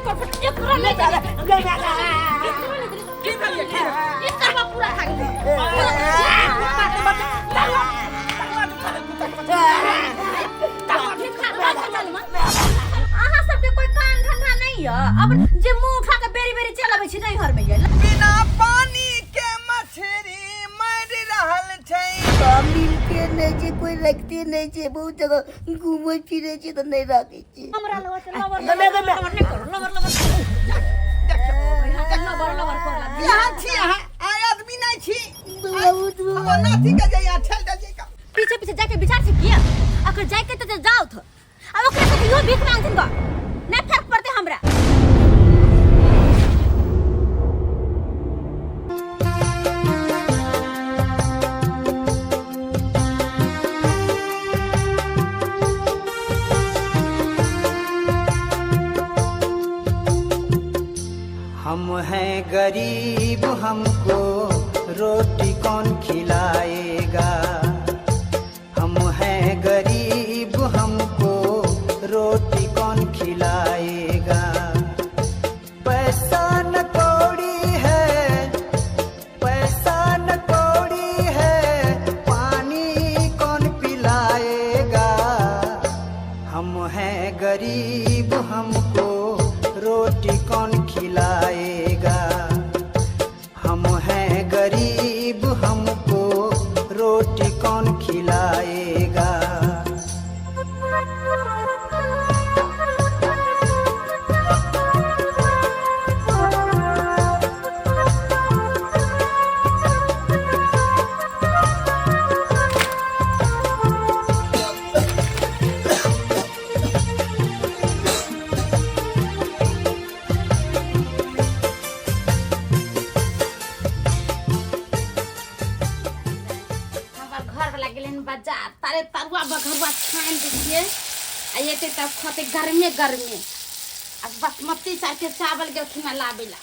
पर एकरा ले जा की भेल ये की भेल? ई तरुआ पूरा खा गेलै। अहाँ सबके कोई काम धंधा नहीं है अब जे मुंह उठा के बेरी बेरी चल अबै छी नैहर में ये बिना पानी के मछली मरि रहल छै। मिलते नहि छै, कोइ रखते नहि छै, बहुत जगह घूमै फिरै छै तऽ नहि राखै छै। हमरा लग छै लवर गमे गमे लवर नहि करू, लवर लवर लवर लवर कर। यहाँ छी अहाँ, आइ आदमी नहि छी। बहुत हमर नाती के जइया ठेल देलियै का। पीछे पीछे जाके विचार छै किया अगर जाके तऽ जाओ थ आ ओकरा से इहो भीख मांगथिन ग, नहि फर्क पड़तै हमरा। हम हैं गरीब, हमको रोटी कौन खिलाएगा? हम हैं गरीब, हमको रोटी कौन खिलाएगा? पैसा न कौड़ी है, पैसा न कौड़ी है, पानी कौन पिलाएगा? हम हैं गरीब, हमको रोटी कौन खिलाएगा? हम हैं गरीब, हमको रोटी कौन खिलाएगा? हमर घर वाला गेलै हन बाजार, तारे तरुआ बघरुआ छानि दै छियै आ एतै तब खतै गरमे गरमे। आ बासमती चाउरके चावल गेलखिन हँ लाबै लए,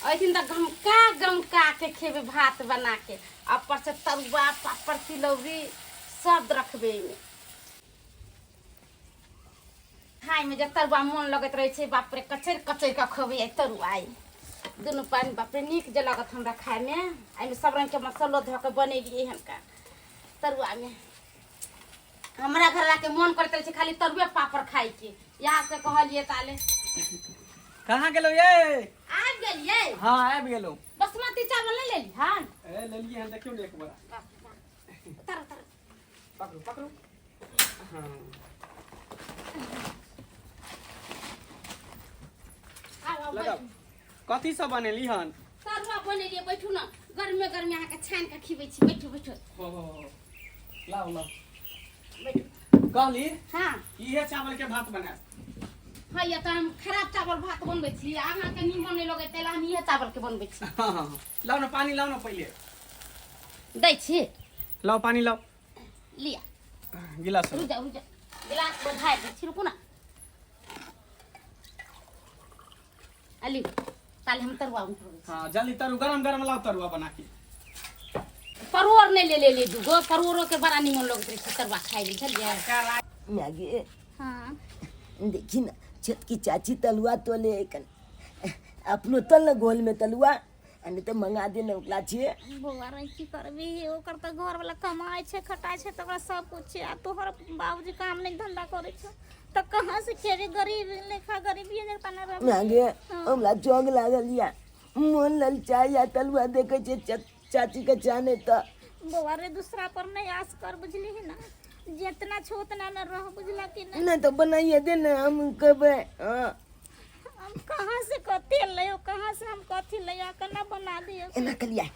अयथिन तऽ गमका गमका के खेबै भात बना के, ऊपर से तरुआ पापड़ तिलौरी सब रखबै एहिमे। खायमे जे तरुआ मोन लगैत रहै छै, बाप रे, कचरि कचरि कऽ खबै आइ तरुआ आइ दुनू पानि, बाप रे, नीक जे लगत हमरा खायमे। एहिमे सब रङ्गके मसालो धऽ कऽ बनेलियै हनका तरुआमे। हमरा घरवाके मोन करैत रहै छै खाली तरुए पापड़ खायके, यहाँ से कहलियै ताले। कहाँ गेलौ ये? आबि गेलियै? हाँ, आबि गेलौ। बासमती चावल नहि लेली हन? ए, लेलियै हन, देखियौ ने एक बार। उतारू उतारू। पकड़ू पकड़ू। हाँ। आउ आउ। लगाउ। बैठू। कथी सब बनेली हन? तरुआ बनेलियै, बैठू ने, गरमे गरमे अहाँके छानि कऽ खिबै छी। बैठू बैठू। हो हो हो, लाउ लाउ। बैठू। कहली हाँ। इहे चावल के भात बनायब। हाँ, ये तऽ हम खराब चावल भात बनबै छी, अहाँके नीमन नहि लगै ताहि लए हम इहे चावल के बनबै छी। हाँ हाँ हाँ, लाउ ने पानी, लाउ ने पहिले। दै छी। लाउ पानी लाउ। लिअ। गिलास। रुक जा रुक जा, गिलास पर ढारि दै छी, रुकू ने। अली ताले हम तरुआ उतरबै छी। हाँ, जल्दी तरू, गरम गरम लाउ तरुआ बना के। परोड़ नहि ले लेलियै दूगो? परोड़ो के बड़ा निमन लगैत रहै छै तरुआ खाइ लेल, बुझलियै? मागे। हाँ। देखी ना, छोटकी चाची तलुआ तोले कन, अपनो तल ना गोल में तलुआ, आ नहीं तो मंगा दे ना ओकरा छियै। बौआ रे, की करबी, ओकर तऽ घरवला कमाइ छै खटाइ छै तऽ ओकरा सब कुछ छै, आ तोहर बाबूजी काम नहि धंधा करै छौ तऽ कहाँ से खेबी? गरीब लेखा गरीबी जकाँ नहि रहबी। मागे, हमरा चौक लागल या, मोन ललचाइया, तलुआ देखै छियै चाची के चाने तऽ। बौआ रे, दूसरा पर नहि आस कर, बुझली ना? जितना छौ उतना न रह, बुझला कि नहीं? नहीं तो बनाइए दे ना, हम कहबै। हाँ। हम कहाँ से कथी लयो, कहाँ से हम कथी लयो, केना बना दियो? एना कलिया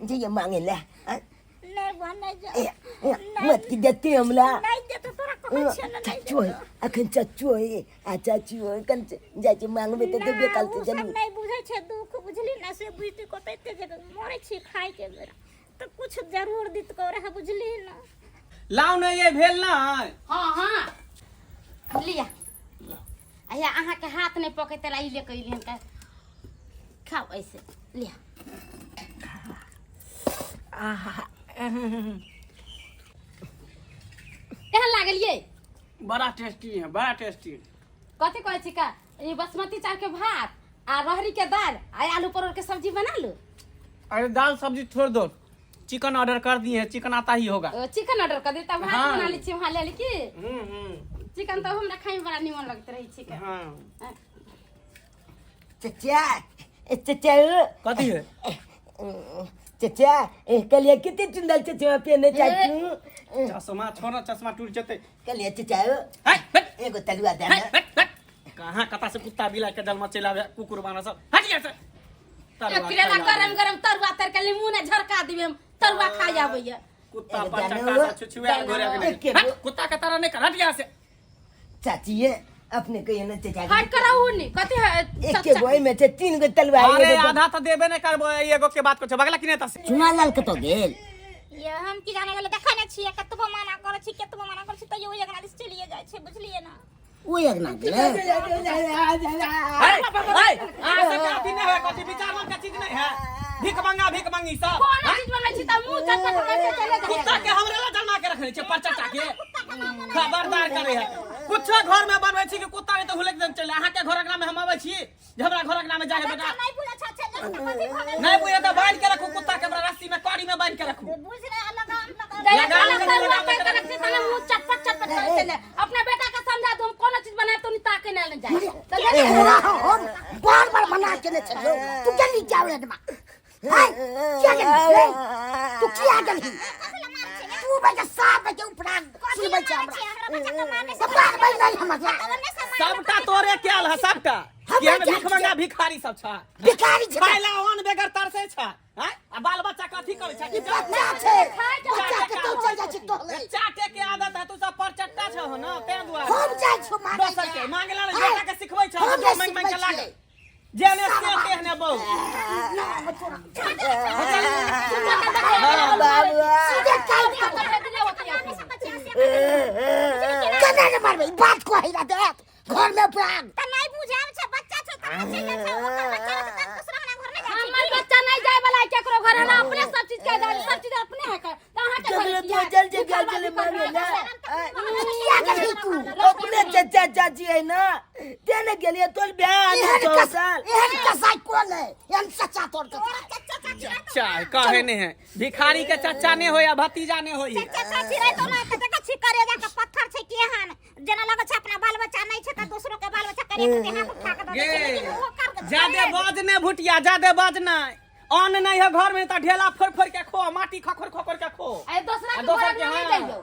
जइए मांगे ले। हाँ? नहीं बा, नहीं जा। ए, ए, मत की देते हमरा। नहीं देतो, तोरा कहै छियै ने, नहीं चच्चू है। देतो। अखन चच्चू है आ चाचू है, कन जाइ छी मांगबे तऽ देबे ना, काल उ तऽ सब जरूर। नहीं बुझै छै दुख, बुझली ना? से बुझती कतै एते जे मरै छी खाय के बेरा तऽ कुछ जरूर दित रहे, बुझली ना? लाउ ने, ये भेल ना? हाँ हाँ, लिअ। आया अहाँके हाथ नहि पकड़तै ई ले कऽ एलियन तऽ खाउ ऐसे, लिअ। केहन लागल ये? बड़ा टेस्टी है, बड़ा टेस्टी। कथी कहै छी का ई बासमती चावल के भात आ रहरी के दाल आ आलू परोड़ के सब्जी बना लू। अरे दाल सब्जी छोड़ दो, चिकन ऑर्डर कर दिए हैं, चिकन आता ही होगा। ओ, चिकन ऑर्डर कर दे तब भात हाँ। बना ली छी वहाँ ले ली की। चिकन तो हमरा खाइ में बड़ा निमन लगत रही चिकन। हाँ। चचा ए चचा ओ, कथी है? चचा ए कलिया कितने चुंदल चचमा पहने चाचू। चश्मा छोड़ ना, चश्मा टूट जते। कलिया चचा ओ, है, हट, एगो तलुआ दे ना। हट, हट, हट। कहाँ कता से कुत्ता बिलाई के जन्म चलि आवे कुकुर बाना सब हट यहाँ से। तरुआ एकरे ला खाइ गरम आबै। गरम तरुआ तर के मुंह ने झरका दिबे हम तरुआ खा आबैया। कुत्ता एगो पर दाना चक्का हुआ। से छुछुआ घोड़ा के एके हट, गो। कुत्ता के तरह नहीं कर, हट यहाँ से। चाची ये अपने को ये ना चचा हट कराऊ नी कथी है? एक के गोई में से तीन गो तलवार। अरे एगो आधा तो देबे नहीं करबो, एगो के बात को बगला कि नहीं तसे। चुना लाल कतो गेल? ये हम की जाने गेलै, देखै नै छियै कतबो मना करै छी, कतबो मना करै छी तैयो ओहि अंगना दिस चलिए जाइ छै, बुझलियै ना? ओ अगना गेलै। है, है, आ सब अथी नहीं है, कथी विचार के चीज नहीं है, भीख मंगा भीख मंगी सब। कोन चीज बनबै छी त मुंह चटचट करै छै चले जाइ। कुत्ता के हमरे ला जन्मा के रखने छै परचटा के, खबरदार करे है कुछो घर में बनबै छी कि कुत्ता नहीं तो हुलक देन चले। अहाँ के घर अंगना में हम अबै छी जे हमरा घर अंगना में जाके बेटा नहीं बुझै छै, छै देखै त कथी भऽ गेल। नहीं बुझे त बांध के रखू कुत्ता के, हमरा रस्सी में कड़ी में बांध के रखू। बुझ रहे लगाम लगाम जहिया लगाम तलक लगाम तरुआ लगाम तर के रखै तने मुंह चटपट चटपट करै छलै। अपना बेटा के समझा दू हम कोनो चीज बनाए तो नहीं ताके नहीं जाए। ए हमरा हम बार बार मना केने छलियौ, तू गेली जावे रे हाय किया गेली रे? तू किया गेली? तू बच्चा साफ बच्चा उपरा सुनबै छै हमरा। हमरा बच्चा के मारने तऽ मारबै नहि हमरा। सबटा तोरे कैल है सबटा, हम कि हम बच्चा भीख मंगा भिखारी सब छ, भिखारी छै। खाइला अन्न बेगर तरसै छ हैं? आ बाल बच्चा कथी करै छ? ई बच्चा छै, बच्चा के तो चल जाइ छै टोले। चाटे के आदत है, तू सब परचट्टा छ हो ना, तें दुआरे हम जाइ छौ मारै। दोसर के मांगला ने बेटा के सिखबै छ, हम नहि मांग मांग के सिखबै लागल छियै। जेने से तेहने बहु। सीधे काटि के केना ने मारबै? ई बात कहै ला देत घर में प्राण त नहीं बुझाब छै, बच्चा छै त चलि जाइ छै, ओकर बच्चा छै त दूसरा अंगना घर नहि जाइ छै। हमर बच्चा नहीं जाए वाला है केकरो घर, हमरा अपने सब चीज के जाए, सब चीज अपने है कर त अहाँ के घर केकरो किया? तू चल जे गेल चले मांगे ना। किया गेलही तू? अपने चचा चाची है ना तेने गेलिए तोर ब्याह एहन छौ कस साल। एहन कसाई कोन है? एहन सच्चा तोर के चचा चाची रहै चचा कहे नहीं है भिखारी के चचा नहीं होया भतीजा नहीं होई। चचा चाची रहै तो ना कते कछि करे जा के पत्थर छै केहन, जेना लगै छै अपना बाल बच्चा नहि छै त दोसरो के बाल बच्चा करे के हाथ उठा के दऽ दै छै, लेकिन ओहो कर के ज्यादे बाज ने भुटिया, ज्यादे बाज नहीं, अन्न नहीं है घर में त ढेला फोड़ फोड़ के खो, माटी खखोर खखोर के खो। ए दोसरा आ के दोसर घर के, में नहीं हाँ। जाइयो,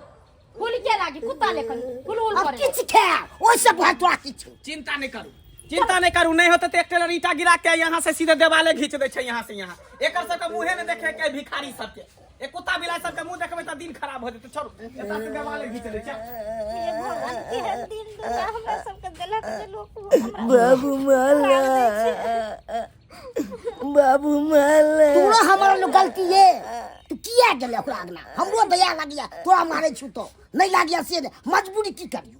हुल के लागी कुत्ता लेखन हुल हुल अब करे। किछु खाय ओहिसँ भय तोरा किछु। चिंता नहीं करू, चिंता नहीं करू, नहीं होते तो एक टेलर ईटा गिरा के यहाँ से सीधे देवाले घींच दे छै यहाँ से यहाँ। एकर सबके मुंहे ने देखे के भिखारी सबके, एक कुत्ता बिलाई सबके मुंह देखबै त दिन खराब हो जेतै। छोड़ू एतऽ से देवाले घींच दै छै। हे भगवान, केहन दिन दुनिया हमरा सबके देलक जे लोक हमरा बाबू माला बाबू माला। तोरा हमर लोग गलती ये तू किया गेलै ओकरा अंगना? हमरो दया लागिया तोरा मारै छु तो नहीं लागिया से ने, मजबूरी की करियो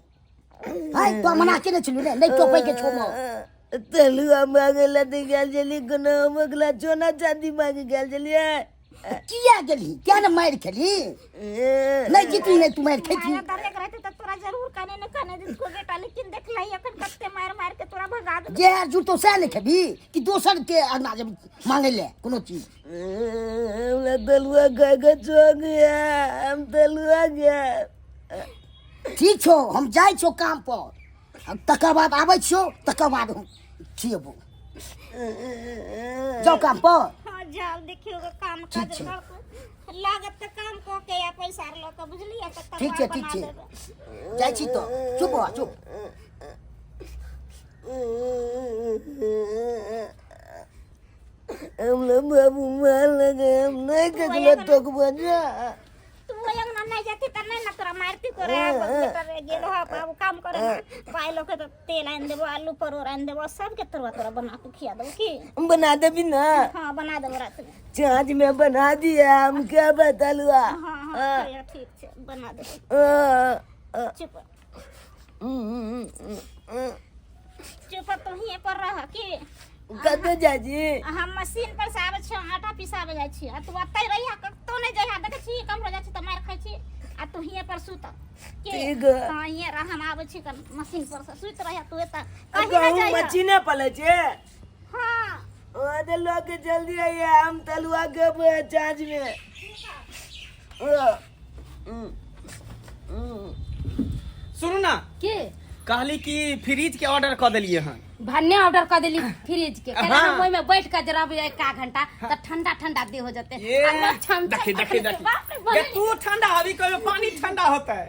हाय तो मना केने छलु ने नहीं टोपै के छो म। तलुआ मांगे ला ते गेल छली, कोनो अगला सोना चांदी मांगे गेल छलियै। किया गेलही? किया ने मारि खेली? नहीं जीती नहीं तू मारि खेती। मारा डरे के रहते त तोरा जरूर कने न कने दिसको बेटा, लेकिन देखलही अखन कते मार मार के तोरा भगा दे। जे जुटो सएह ने खेबी कि दोसर के अंगना जब मांगे ले कोनो चीज? हमरा तलुआ खाय के शौक या, हम तलुआ खायब। ठीक छौ, हम जाइ छौ काम पर, तकर बाद आबै छियौ, तकर बाद हम खिएबौ। जाओ काम पर। हाँ जाओ, देखियो ग काम ठीक काज छै। घर लागत त काम क के या पैसा आर ल के, बुझलियै त ठीक छै, तरुआ ठीक बना छै। देबै। जाइ छी तऽ चुप बौआ चुप। हमरा बाबू मार लगे, हम नहीं ककरो टोकबो जा। तू ओहि अंगना नहि जेती त नहि ने तोरा मारती तोरे बेटा रे। गेल ह बाबू काम करे ने, पाइ लऽ के त तेल आनि देबो, आलू परोड़ आनि देबो, सबके तरुआ तोरा बना के खिया देबो की। बना देबी ना? हाँ बना देबो रात में। छाछ में बना दिया हम क्या बतलुआ। हाँ हाँ ठीक ठीक छै बना देबो। चुप चुप, तू हिये पर रह की। कतऽ जाइ छी? हम मशीन पर से आबै छियै, आटा पिसाबै जाइ छियै, आ तू ओतहि रहिया, कतौ नहि जइहा। देखै छी कमरो जाइ छी तऽ मारि खाइ छी। आ तू हिये पर सुत के ठीक है। हाँ हिये रह हम आबै छी कन मशीन पर से सुत रह तू एतऽ कहीं ना गहूँ जाइह मशीने पले छे हाँ ओ तो लोग जल्दी आइए हम तलुआ के चार्ज में सुनू ना के कहली कि फ्रिज के ऑर्डर कऽ देलियै हन भन्ने ऑर्डर कर देली फ्रिज के कहला हाँ। हम ओहिमे बैठ के जरा एक घंटा त ठंडा ठंडा देह हो जते ये आ लोग छम छम देखी देखी देखी बाप रे ये बड़ी- तू ठंडा हबी कहियो पानी ठंडा होता है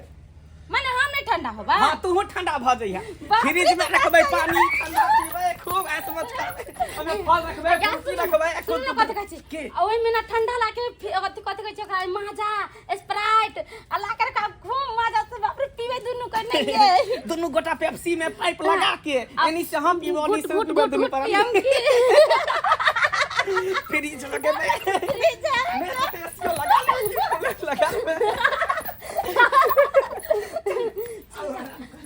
माने हम नहीं ठंडा होबा हाँ तू ठंडा भ जइहा बाप रे, फ्रिज में रखबै पानी ठंडा पीबै खूब ऐश मच करबै ओमे फल रखबै या कुर्सी रखबै सुन न कथी कहै छी की? आ ओहिमे ना ठंडा लाके अथी कथी कहै छै ओकरा माजा स्प्राइट आ लाकर का खूब मजा से बाप रे पीवे दुनू के नहीं ये दुनू गोटा पेप्सी में पाइप लगा के एनी से हम पीबो ओनी घुट से घुट पीबो घुट दुनू घुट पर पियम की फ्रिज लगेबै फ्रिज है। मैं तो एसीओ लगा ले लगा लेबै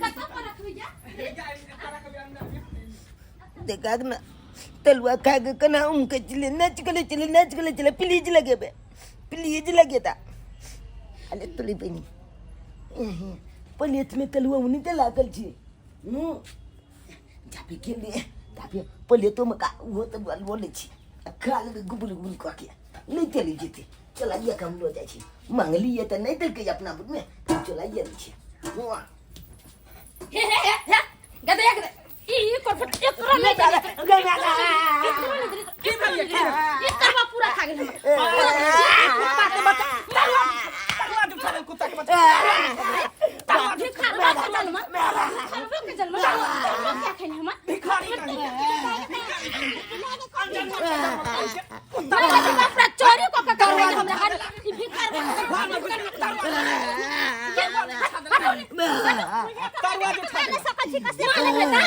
कतऽ पर रखबै या देखा ना तलुआ खा के कना उनके चले नाच के चले नाच के चले प्लीज लगे बे प्लीज लगे ता अरे तुली बनी पलेट में तलुआ उन्हीं ते लागल छी हूं जाबे के लिए ताबे पलेटो में का वो तलुआ लो ले छी आ खा ले गुबुल गुबुल कह के नहीं तेली जेते चलाइए के हम लो जाइ छी मांगली तऽ नहीं देलकै अपना बुझ में चलाइए दै छी हुआं हे हे हे हे गदे गदे ई ई कर फट एकरो नहीं देली एकरो नहीं देली की भेलियै की ई तरवा पूरा खा गेल हमर कुत्ता के बच्चा तरुआ तरुआ जुठा देल कुत्ता के बच्चा तरुआ भिखार के जन्म भिखारबो के जन्म तरवा क्या खेल हमर भिखारी कहीं बाप रे चोरी को के करबै हमरा हर ई भिखार तरुआ जुठा मारे सकल छी कसे मारे बेटा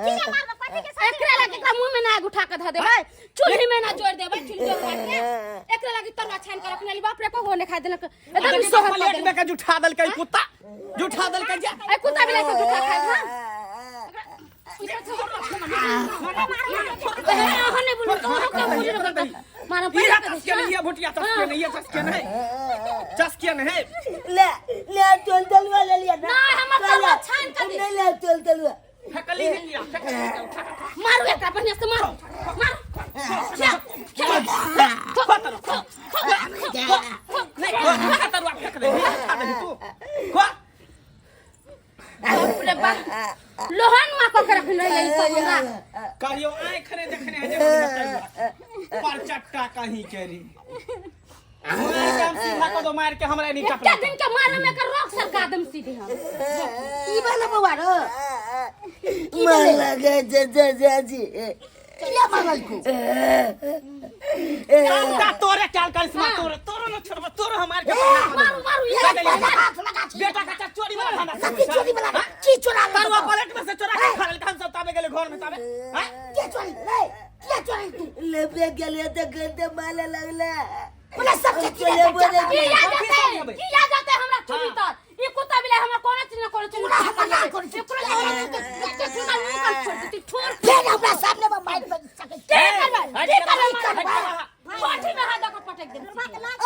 की मारबो कथी के साथे एकरा लागी एकरा मुंह में ना आग उठा के धऽ देबै चूल्ही में ना जोड़ देबै चूल्ही जोड़ के एकरा लागी तरुआ छानि के रखने बाप रे को ने खा देलक एकदम सोहर प्लेट कर में के जुठा देलकै कुत्ता जुठा देलकै जा ए कुत्ता बिलाई सब जुठा खाइ हां ये चस्के नहीं ये भुटिया चस्के नहीं ये चस्के नहीं चस्के नहीं ले ले चल तलुआ ले लिया ना नहीं, हमर तलुआ छानि के दे। नहीं ले चल तलुआ फेकली नहीं लिया फेकली नहीं उठा मारू एकरा बढ़िया से मारू मारू खो तरुआ खो नहीं खो खो तरुआ फेंक दे खा दे तू खो बाप रे बाप लोहन मा कऽ के रखने रहियै ई सब हमरा कहियो आँख ने देखने है जे पर चट्टा कहीं के री मार के हम सीधा कऽ दो मार के हमरा नहीं एते टपला दिन के मारे में एकर रोक सरका दम सीधे हम की भेलै बौआ रो मार लगे चाचा चाची किया मारलकौ सबटा तोरे चाल करिश्मा तोरे तोरो न छोड़बो तोरो हम मार के मारू मारू ये हाथ लगा छी बेटा का चोरी वाला धंधा कथी चोरी वाला की चोरा तरुआ पलट में से चोरा के खा लेलकै हम सब ताबे गेले घर में ताबे हैं के चोरी रे किया चोरी तू लेबे गेले तऽ गंदे माले लगला बोले सब के चले बोले की याद आता की याद आता हमरा चुनी तर ई कुत्ता बिलाई हमरा कोनो चीज न कोनो चीज पूरा हमर ना करै छी। एकरो के चुना मुंह पर छोड़ देती ठोर फेर हमरा सामने में मारि सकै के करबै के करबै करबै? पाठी में हाथ दऽ के पटक देब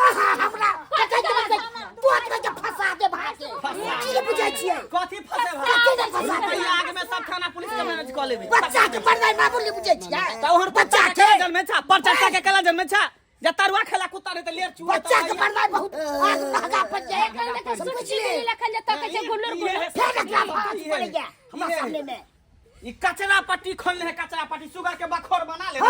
आहा हमरा पटक देबै तू अपना के फंसा दे भाई के की बुझै छियै कथी फसे भाई कथी ने फंसा दे ई आग में सब थाना पुलिस के मैनेज कऽ लेबै बच्चा के मरनाइ मामूली बुझै छियै तऽ ओहर बच्चा बच्चा के के जन्मे छा पर चट्टा के कला जन्मे छा जे तरुआ खेला कुत्ता नहीं तऽ लेर चुआ बच्चा के मरनाइ बहुत आग महंगा पड़ जाए एखन देखै सुच्ची बिल्ली लखन जे तकै छै गुल्लुर गुल्लुर फेर एकरा भात पड़ैया हमरा सामने में ई कचरा पट्टी खोलने है कचरा पट्टी सुगर के बखोर बना ले घर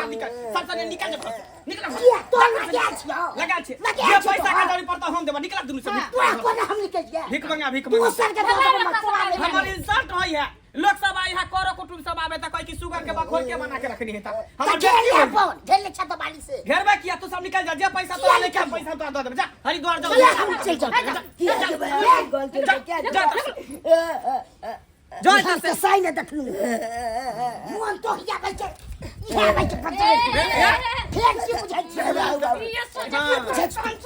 में निकल सब सने निकल जा घर से निकल घर से। किया तोर लगे छियौ लगा छे लगे जे छियौ पैसा के तोहर। जरूरी पड़ता हम देबा निकला दुनू से तोरा कोना हम निकल जाए भीख मंगा भीख तू मंगा सर के दो तोरा ले हमर इंसल्ट होई है लोग सब आई है करो कुटुंब सब आवे त कहे कि सुगर के बखोर के बना के रखनी है त हमर घेर बेइज्जती ले होई। अपन घेर ले छत बाली से घेरबे किया तू सब निकल जा जे पैसा तोरा लेके हम पैसा तोरा दऽ देबै जा हरिद्वार जा किया हम चल जाओ क्या गोल के क्या जा जा जा से साई ने देखलू मोन तो हिया बैठे हिया बैठे फंसे फेर की बुझै छियै ये सोचे हम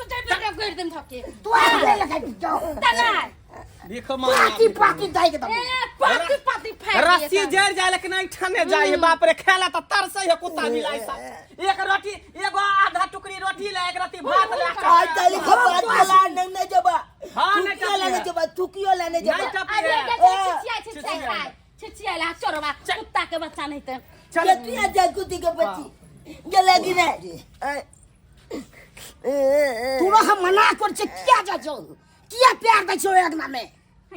सोचे बेटा गिर देम धके तू आ ले लगा जाओ तना भीख मांगा पाती पाती दाई के दम ए पाती पाती फेंक रस्सी जर जाए लेकिन ऐठने जाए बाप रे खेला त तरसै है कुत्ता बिलाई सब एक रोटी एगो आधा टुकड़ी रोटी ले एक रत्ती भात ले आज ताली खबर चला नहीं नहीं जबा हाँ, तू नहीं क्यों लाने टपी है। जेबा तू क्यों लाने जेबा नहीं टपी अरे है। के छिछिया छिछिया खाए छिछिया ला चोरवा कुत्ता के बच्चा नहीं त चल तू यहाँ जा कुत्ती के बच्ची गेला कि नहीं तोरा हम मना कर छे किया जा छौ किया प्यार दै छौ अंगना में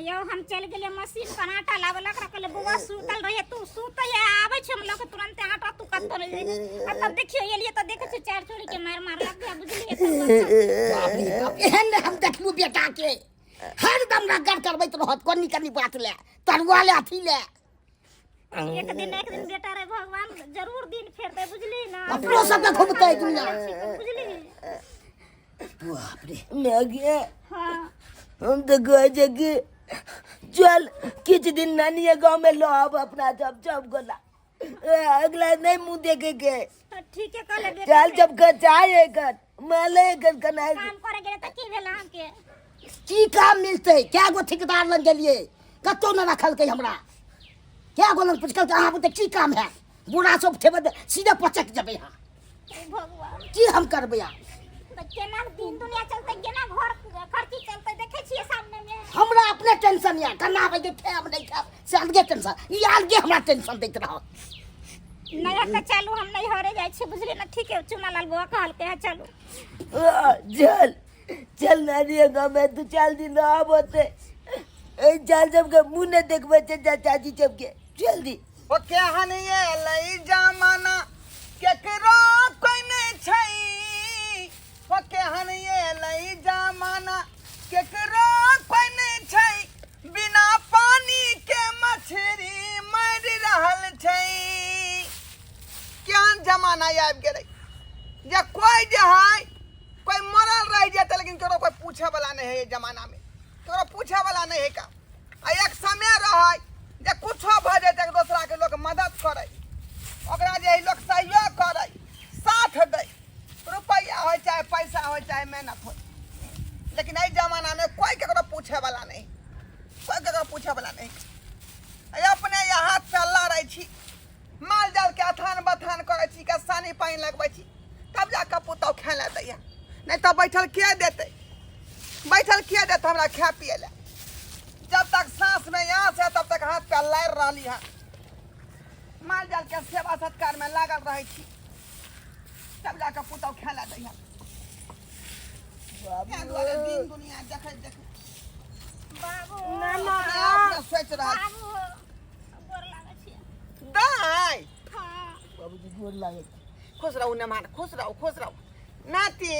यौ हम चलि गेलियै मशीन पर आटा लाबऽ लग कहलियै बौआ सुतल रहियै तू सुतै आबै छै हम लऽ के तुरन्ते आटा तू कतौ नहि जेबही। आ तब देखियौ एलियै तऽ देखै छियै चारि चोरी के मारि मारलक गया बुझलियै तब बाप रे बाप एहन ने हम देखलू बेटा के हरदम रगड़ करबैत रहत कनी कनी बात ले तरुआ ले अथी ले एक दिन एक दिन बेटा रे भगवान जरूर दिन फेर दे बुझली ना अपनो सबके घुमतै दुनिया बुझली बाप रे मैं गया हाँ हम तो कहे छे कि चल किछ दिन नानी गांव में लो अब अपना जब जब गोला अगला नहीं मुंह देखे के तो ठीक है कहले बेटा चल जब घर चाहे कर माले कर कनाए काम करे गेले तऽ की भेल अहाँके की काम मिलतै क्या गो ठेकेदार लग गेलियै कतौ न रखलकै हमरा क्या गो लग पुछलकै अहाँ बुते की काम है बूढ़ा सब ठेबै तऽ सीधे पचक जेबै अहाँ हे भगवान की हम करबै आब तऽ केना दिन दुनिया चलतै केना घर खर्ची चलतै देखै छियै सामने मे हमरा अपने टेंशन यऽ कन्ना आबै जे खायब नहि खायब से अलगे टेंशन ई अलगे हमरा टेंशन दैत रहत नहि तऽ चलू हम नैहरे जाइ छी बुझलियै ने ठीक है चुना लाल बौआ कहलकै हँ चलू चल चल नानी गाँव में दू चार दिन रहब होते एहि चाल सबके मुँह नहि देखबै छै चाची सबके जल्दी ओ केहन एलै जमाना केकरो कोई नहि छै ओ केहन एलै जमाना केकरो कोई नहि छै बिना पानी के मछरी मरि रहल छै केहन जमाना आबि गेलै जे कोई जे है कोई मरल रह जेतै लेकिन केकरो कोई पूछे वाला नहीं है ये जमाना में केकरो पूछे वाला नहीं है का आ एक समय रहै जे कुछो भऽ जेतै एक दोसरा के लोक मदद करै ओकरा जे है लोक सहयोग करै साथ दै रुपैआ होइ चाहे पैसा होइ चाहे मेहनत होइ लेकिन एहि जमाना में कोई केकरो पूछे वाला नहीं कोई केकरो पूछे वाला नहीं आ अपने यहाँ चलला रहै छी माल जाल के अथान बथान करै छी के सानी पानि लगबै छी तब जा कऽ पुतहु खाय लए दैया नहि तऽ बैठल के देतै बैठल के देतै हमरा खाय पिए लए जब तक साँस में आँस है तब तक हाथ पे लारि रहली है माल जाल के सेवा सत्कार में लागल रहै छी तब जा कऽ पुतहु खाय लए दैया ताहि दुआरे दिन दुनिया देखैत देखैत बाबू अपने आप सोचि रहल छी। बाबू गोर लागै छी दाइ हाँ बाबूजी गोर लागै खुश रहू नमान खुश रहू खुश रहू नाती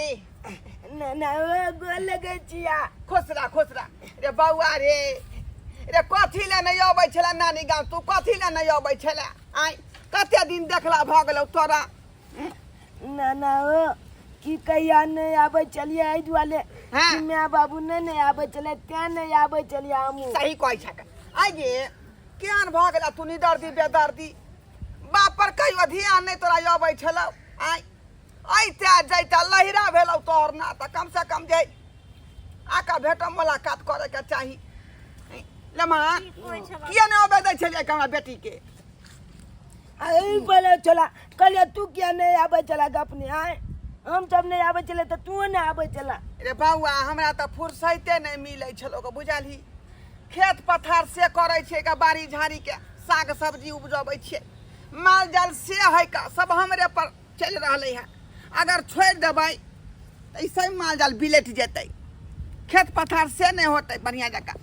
ना ना ओ गोर लगै छिया खुश रह खुश रह रे बौआ रे रे कथी लए नहि अबै छलै नानी गाँव तू कथी लए नहि अबै छलै आँय कते दिन देखला भऽ गेलौ तोरा ना ना ओ की कहिया नहि आबै छलियै एहि दुआरे हाँ। कि माय बाबू नहि नहि आबै छलै तें नहि आबै छलियै हमहूँ सही कहै छक आइ गे केहन भऽ गेला तू निदर्दी बेदर्दी बाप पर कहियो ध्यान नहि तोरा अबै छलौ आइ अइते जैते लहिरा भेलौ तोहर ना तऽ कम से कम जे आका भेट मुलाकात करैके चाही लेमान किया नहि अबै दै छलियै हमरा बेटीके अही बोले छला कहलियै तू किया नहि आबै छला अपने आय हम सब नहि आबै छलै तऽ तू नहि आबै छला रे बौआ हमरा तऽ फुर्सैते नहि मिलै छलौ बुझलही खेत पथार से करै छियै का बाड़ी झाड़ीके साग सब्जी उपजबै छियै माल जाल से है का सब हमरे पर चलि रहलै हँ अगर छोड़ि देबै तऽ ई सब माल जाल बिलटि जेतै खेत पथार से नहि होतै बढ़िआँ जकाँ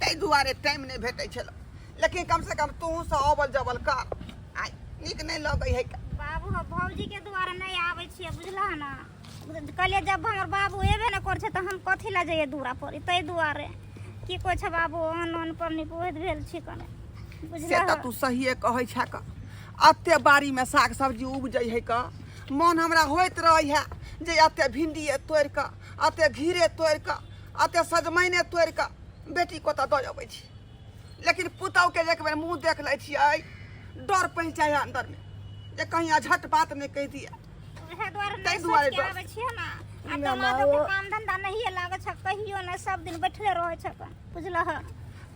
ताहि दुआरे टाइम नहि भेटै छलै लेकिन कमसँ कम तोहूँ सब अबल जबल कर आइ नीक नहि लगै है का बाबू हम भौजीके दुआरे नहि आबै छियै बुझलह ने कहलियै जब हमर बाबू एबे नहि करै छै तऽ हम कथी लए जइयै दूरा पर ताहि दुआरे की कहै छै बाबू अन्न अन्न पर निपोहित भेल छी कने से बुझलह तऽ तू सहिए कहै छह का एते बाड़ीमे साग सब्जी उपजै है का मन हमरा होइत रहै है जे एते भिंडिए तोड़ि कऽ एते घीरे तोड़ि कऽ एते सजमैने तोड़ि कऽ बेटी कतऽ दऽ अबै छी लेकिन पुतहुके जे एक बेर मुँह देख लै छियै डर पहुँच जाइ है अन्दरमे जे कहीं अझट बात नहि कहि दिए उएह दुआरे ताहि नहि दुआरे सोचि के डर। आबै छियै ने आ दमादो के काम धंधा नहिए लागै छै कहियो नहि सब दिन बैठले रहै छै अपन बुझलह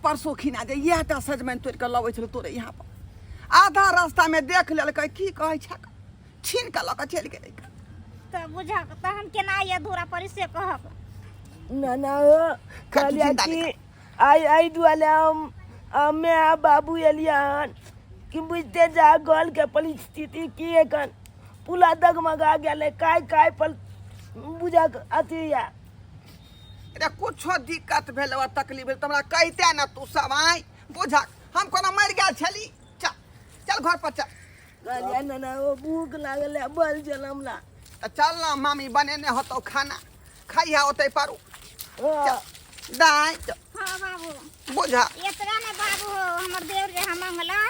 परसू खिना जे इएह टा सजमनि तोड़ि कऽ लबै छलहुँ तोरे यहाँ पर आधा रास्तामे देख लेलकै की कहै छै छीन कऽ लऽ कऽ चलि गेलै तऽ बुझक तऽ हम केना आइए दूरा पर से कहब ना ना हो कहलिया चिंता कि नहि आइ एहि दुआरे हम हमे आ बाबू एलियै हन कि बुझते जा घर के परिस्थिति की एखन पूरा डगमगा गेलै काय काय पर बुझा अथी या अरे कुछो दिक्कत भेल और तकलीफ भेल तऽ हमरा कहिते ने तू सब आइ बुझक हम कोना मरि गेल छली चल चल घर पर चल कहलियै ना ना ओ भूख लागल है बल चल हमरा तऽ चल ना मामी बनेने होतौ खाना खइहा ओतै पारू हाँ। दाइ हाँ बाबू बुझा एतबा ने बाबू हो हमर देवर जे हम मंगला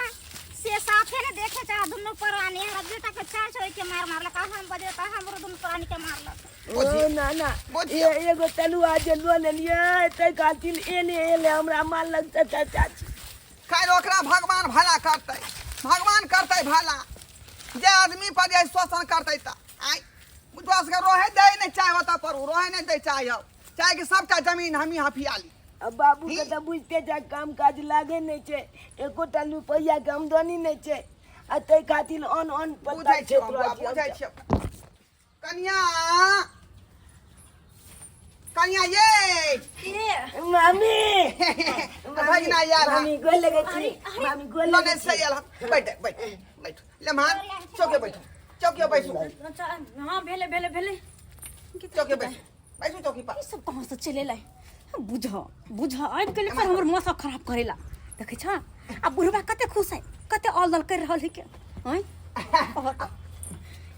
से साफे ने देखे चाह दुनू प्राणी हमरा बेटा के चार छोड़ के मार मारलक आ हम बजे त हमरो दुनू प्राणी के मारलक ओ ना ना बुझियौ। एगो तलुआ जे लऽ लेलियै ताहि खातिर एले एले हमरा मारलक चाचा चाची खैर ओकरा भगवान भला करतै भगवान करतै भला जे आदमी पर जे शोषण करतै तऽ आइ तोरा सबके रहे दै नहि चाहे ओतऽ पर रहे नहि दै चाहे चाहे कि सबटा जमीन हमही हफिया ली आ बाबूके तऽ बुझिते छै काम काज लागै नहि छै एकोटा रुपैआके आमदनी नहि छै आ ताहि खातिर अन अन बुझै पता छियौ हम बौआ, बुझै छियौ कनिया कनिया ये मामी भगना यार मामी गोर लगै छी मामी गोर लगै ननद से आयल हन। बैठ बैठ बैठ लेमहान चौके बैठू चौके बैसू हाँ भेले भेले भेले चौके बैसू बैसू चौकी पर ई सब कहाँ से चले लै बुझ बुझ आबि गेलै पर हमर माथा खराब करेला देखै छ आ बुढ़बा कते खुश है कते ऑल दल कर रहल है के आँय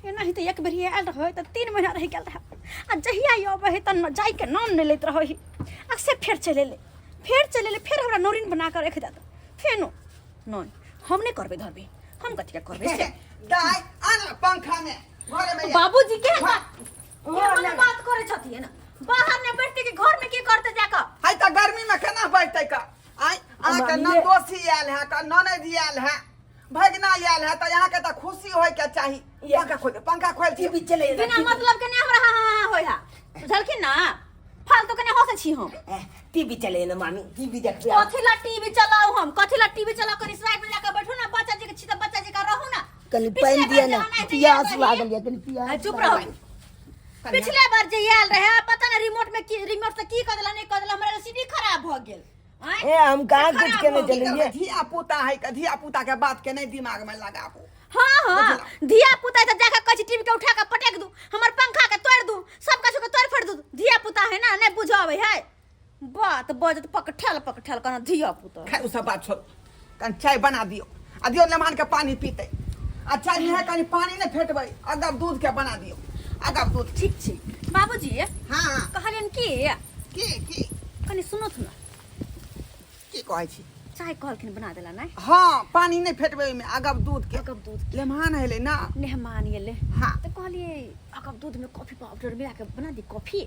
एनाही तऽ एक बेर आयल रहै तऽ 3 महीना रहि गेल रहै आ जहिया ई अबै है तऽ जाइके नाम नहि लैत रहै आ से फेर चलि एलै फेर चलि एलै फेर हमरा नौरिन बना कऽ राखि देत फेनो नहि हम नहि करबै धरबै हम कथी के करबै से दाइ आन पंखा में घरे में बाबूजी के केहन बात करै छथिन बाहर नहि बैठते कि घर में की करते जाकऽ हाय तऽ गर्मी में केना बैठतै का आइ अहाँके ननदोसी आयल है का ननद आयल है भगना आयल है तऽ अहाँके तऽ खुशी होय के चाही पंखा खोल दे पंखा खोल दियौ टीवी चले बिना मतलब के नहि हमरा हाँ हाँ हाँ होय हा बुझलखिन ना फालतू के नहि हंसै छी हम टीवी चले ना मामी टीवी देखबे कथी ला टीवी चलाऊ हम कथी ला टीवी चला कर साइड में जाकर बैठू ना बच्चा जी के छी त बच्चा जी का रहू ना कनि पिछले पानि बार दिअ जे ने हम आयल प्यास रही- लागल यऽ कनि प्यास आ, चुप रहू पिछले बार जे आयल रहे पता ना रिमोट में की रिमोट से की कर देला नहीं कर देला हमरा एलसीडी खराब भ गेल आँय? ए हम कहाँ कुछ खराब केने भऽ की चलिए करबै धिया पुता है का धिया पुता के बात के नहीं दिमाग में लगाबू हाँ हाँ धिया पुता तो जाके कहै छी टीवी के उठा के पटक दू हमर पंखा के तोड़ दू सब कछु के तोड़ फोड़ दू धिया पुता है ना नहीं बुझावे है बात बजत पकठल पकठल कहना धिया पुता खैर उ सब बात छोड़ू कनि चाय बना दियौ आ दियौ मेहमान के पानी पीतै आ चाय में कनि पानी नहि फेटबै अगब दूध के बना दियौ अगब दूध ठीक छै बाबूजी हाँ कहलियन की की की कनि सुनत ना की कहै छी चाय कहलखिन बना देला नहि हाँ पानी नहि फेटबै ओहिमे अगब दूध के अगब दूध मेहमान एलै ना मेहमान एलै हाँ तऽ कहलियै अगब दूध में कॉफी पाउडर मिला के बना दी कॉफी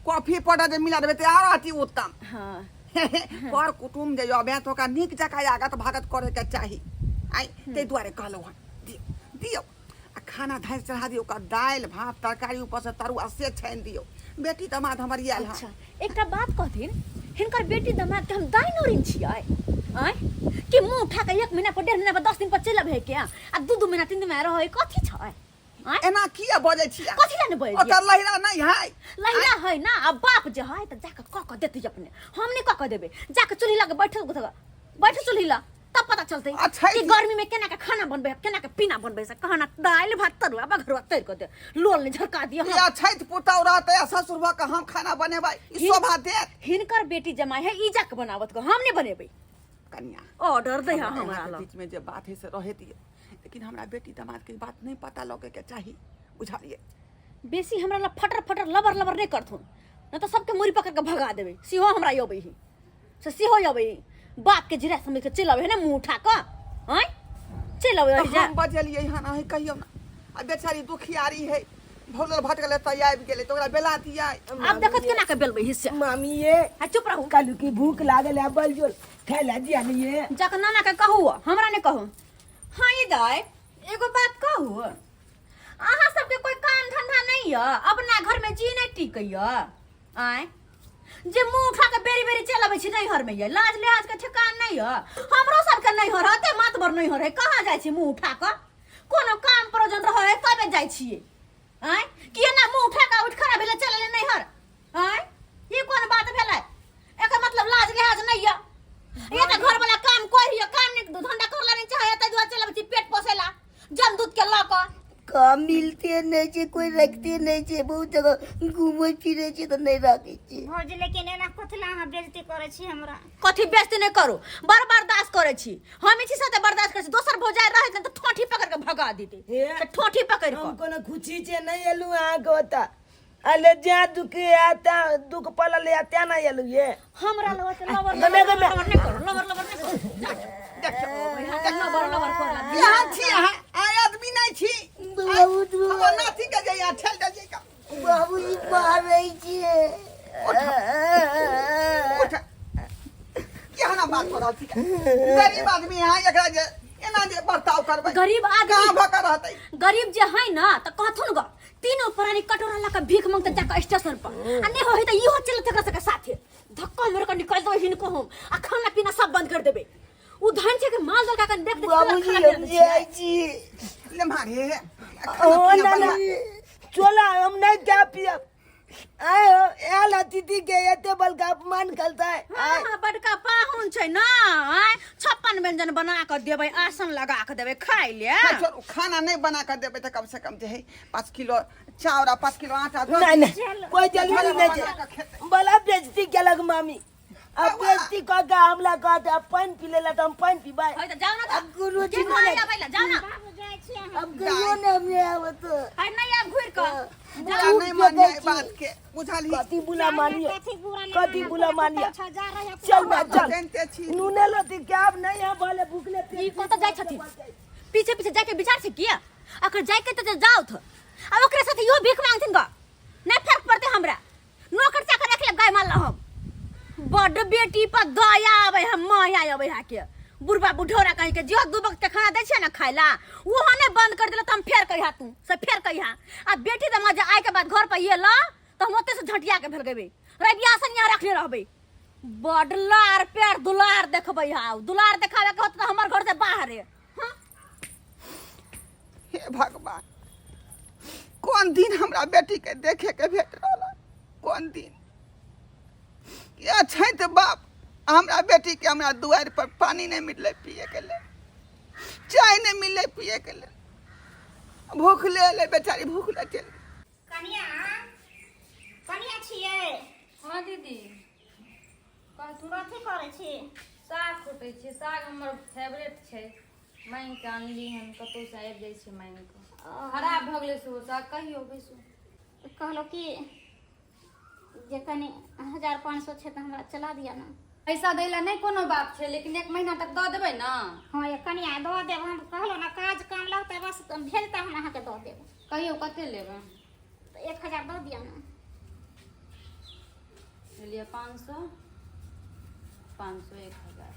कॉफी पाउडर जे मिला देबै तऽ आरो अति उत्तम हाँ कर कुटुम जे अबे तऽ ओकरा नीक जकाँ आगत भागत करैके चाही आइ ताहि दुआरे कहलहुँ हँ दियौ दियौ आ खाना धारि चढ़ा दियौ ओकर दालि भात तरकारी ऊपरसँ तरुआ से छानि दियौ बेटी दमाद हमर आयल हँ अच्छा एकटा बात कहथिन हिनकर बेटी दमाद के हम दाइ नोरिन छियै आँय कि मुँह उठा के एक महीना पर 1.5 महीना पर 10 दिन पर चलि अबै के आ 2 2 महीना 3 3 महीना रहै कथी छै आँय एना किया बजै छियै कथी लए ने बजै छियै? ओकर लहिरा नहि है लहिरा है ना आ बाप जे है तऽ जाके कऽ कऽ देतै अपने हम नहि कऽ कऽ देबै जाके चूल्ही लग बैठल बैठू चूल्ही लग तब पता चलतै अच्छा कि गर्मी में केना के खाना बनबै केना के पीना बनबै से कहना दालि भात तरुआ बघरुआ तरि कऽ दे लोल ने झरका दिअ हम। या छठि पुतहु रहतै आ ससुर भऽ कऽ हम खाना बनेबै ई शोभा देत हिनकर बेटी जमाई है ई जाके बनावत को हम नहीं बनेबै कनिया ऑर्डर दे हमरा अहाँके लग बीच में जे बात है से रहे दियौ लेकिन हमरा बेटी दामाद के बात नहीं पता लगे के चाही बुझलिए बेसी हमरा लग फटर फटर लबर लबर नहीं करथुन न तो सबके मुड़ी पकड़ के भगा देबै सेहो हमरा अबै ही से सेहो अबै ही बाप के जिरा समझ के चलि अबै है ना मुँह उठा कऽ आँय चलि अबै तऽ है हम बजलियै हन अहीं कहियौ ने आ बेचारी दुखियारी है भौलल भटकल एतऽ आबि गेलै तऽ ओकरा बेला दियै आब देखत केना के बेलबै हिस्से मामी ये आ चुप रहू कालू की भूख लागल है बल जोर खाय ला दिया नहीं ये जाके नाना के कहू हमरा नहीं कहू हाँ ये दाई एगो बात कहू अहाँ सबके कोई काम धंधा नहीं यऽ अपना घर में जी नहीं टिकैय आँय जे मुंह उठा के बेरी बेरी चल अबै छी नैहर में ये लाज लिहाज के ठेकान नहीं यऽ हमरो सबके नैहर हते मातबर नैहर है कहाँ जाइ छी मुंह उठा के कोनो काम प्रयोजन रहै है तबे जाइ छियै आँय कि एना मुंह उठा के उठ खड़ा भेले चल एलै नैहर आँय ई कोन बात भेलै एकर मतलब लाज लिहाज नहीं य ये त घर वाला काम कोई य काम नहीं धंधा करला नहीं चाहे त दुआ चलबै छी पेट पोसेला जम दूध के ल क काम मिलते नहीं छे कोई रखते नहीं छे बहुत जगह घूमे फिरे छे तो नहीं रखे छे भौजी लेकिन एना कथी ला अहाँ बेइज्जती करै छी हमरा कथी बेइज्जती नहीं करू बड़ बर्दाश्त करै छी हम छी साथे बर्दाश्त करै छी दोसर भौजाई रहैत ने तऽ ठोंठी पकड़ के भगा देते हे। तऽ ठोंठी पकड़ हम के कोनो खुशी छे नहीं एलू अहाँ के ओतऽ अले ज्या दुख आता दुख पड़ल या त्या ना एलू ये हमरा लग तऽ लबर गमे लबर गमे लबर नहीं करू लबर लबर नहीं करू देखियौ लबर लबर करला यहाँ छी अहाँ आइ आदमी नहीं छी बहुत हमर नाती के जे यहाँ ठेल देलियै का बाबूजी मारै छे उठ केहना बात हो रहल छी गरीब आदमी यहाँ एकरा जे एना जे बर्ताव करबै गरीब आदमी कहाँ भऽ के रहतै गरीब जे है ना तऽ कहथुन ग तीनों प्राणी कटोरा लऽ कऽ भीख मांगते जाकऽ स्टेशन पर आ नहि होय तऽ इहो चलत एकरा सबके साथे धक्का मारि कऽ निकालि देबै हिनको हम आ खाना पीना सब बंद कर देबै ओ धन छै के माल दलका कन देख देख बाबूजी हम जाइ छी ले मारे ओ ना ना चला हम नहीं क्या पियब आए हो आयल अतिथि के एते बल का अपमान करता है हाँ, हाँ, बड़का पाहुन छै ना आँय? 56 व्यंजन बना कऽ देबै आसन लगा कऽ देबै खाइ ले हाँ, छोड़ू खाना नहीं बना कर देबै तऽ कम से कम जे है 5 किलो चाउर आ 5 किलो आटा दऽ नहीं नहीं कोई जरूरी नहीं बना कऽ है खेतै। बला बेइज्जती केलक मामी अब बेइज्जती कऽ के हमला कहते अब पानि पी लेला तऽ हम पानि पीबै है तऽ जाउ ना तऽ अब गुरुजी के खाइ आबै ला जाउ ना बाबू जाइ छी अहाँ अब कहियो ने हम नहीं आवत है नहीं आब घुरि कऽ बुरा नहीं मानिए ई बात के बुझलही कथी बुला मानिए कथी बुरा नहीं कथी मानब, बुला तोरा मानिए पुतहु छौ, जा रही है, चल बा चल जानते छी नूने लती के अब नहीं है भले भूखले पेट ई कतऽ जाइ छथिन पीछे पीछे जाके विचार छै किया अगर जाके तऽ जाउ थ आ ओकरे साथे इहो भीख मांगथिन ग नहि फर्क पड़तै हमरा नौकर चाकर रख लेब गाय माल हम बड बेटी पर दया आबै हम माया आबै हा के बुढ़बा बुढ़ौरा कहीं के जो दू वक्त के खाना दै छियै ने खाय ला ओहो नहि बंद कर देला तऽ हम फेर कहिया तू से फेर कहिया आ बेटी तऽ मजा आय के बाद घर पर ये ला तऽ हम ओते से झटिया के भेल गेबै रवियासन यहाँ रखने रहबै बड लार पेड़ दुलार देखबै हा दुलार देखावे के होत तऽ हमर घर से बाहर है हाँ हे भगवान कोन दिन हमरा बेटी के देखे के भेट रहल है? कोन दिन ये छै तऽ बाप हमरा बेटी के हमरा दुआरि पर पानी नहि मिललै पिए के लेल चाय नहि मिललै पिए के लेल भूख ले एलै बेचारी भूख ले चलि गेलै। कनिया कनिया छियै हाँ दीदी कहथुन कथी करै छी साग कुटै छियै साग हमर फेवरेट छै मांगि कऽ आनली हन कतहुसँ आबि जाइ छै मांगि कऽ खराब भऽ गेलै सेहो साग कहियौ बैसू कहलहुँ कि जे कनि 1500 छै तऽ हमरा चला दिअ ने पैसा दै लए नहि कोनो बात छै लेकिन एक महीना तक दऽ देबै ने हँ ये कनिया दऽ देब हम कहलहुँ ने काज काम लगतै बस भेजतै हम अहाँके दऽ देब कहियौ कते लेबै तऽ 1000 दऽ दिअ ने लिअ 500 500 1000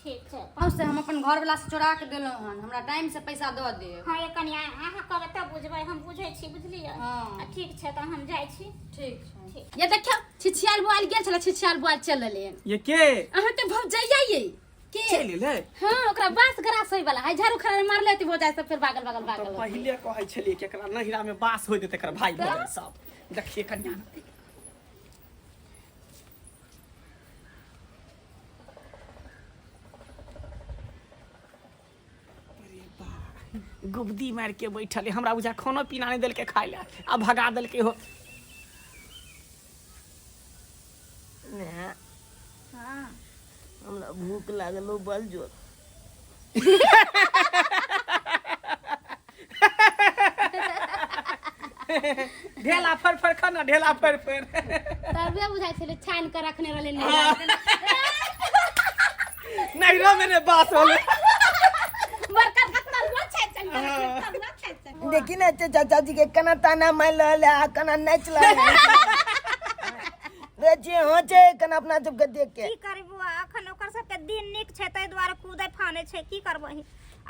ठीक छै से हम अपन घरवला से चोरा के देलहुँ हन हमरा टाइम से पैसा दऽ देब हँ ये कनिया अहाँ कहबै तब बुझबै हम बुझै छी बुझलियै हँ। आ ठीक छै तऽ हम जाइ छी ठीक छै ये देखियौ छिछियाल बुआल गेल छलै छिछियाल बुआल चल एलै ये के अहाँके भौजैया ये के चलि एलै हाँ ओकरा बाँस गरास होय वाला है झाड़ू खड़ा मारले होती भौजाई सब फिर बागल बागल तऽ बागल होती। पहिले कहै छलियै कि एकरा नहिरा में बास होइत एकर भाई बहन सब देखिए कन्या ने। अरे बा, गुबदी मार के बैठल है हमरा बुझा खानो पीना नहीं देलकै खाय लए आ भगा देलकै हो ने हमरा भूख लागल हो बल जोर ढेला फर फर खा ना ढेला फर फर तबे बुझाइ छलै छानि कऽ रखने रहलै नैहरा नैहरो में ने बास होले बड़का बड़का तरुआ छानि छानि कऽ रखने तरुआ छानि छानि देखी ने चाचा जी के केना ताना मारि रहल है आ केना नाचि रहल है रे जे हो छै केना अपना सबके देख के की करी बौआ अखन ओकर सबके दिन नीक छै ताहि दुआरे कूदै फानै छै की करबही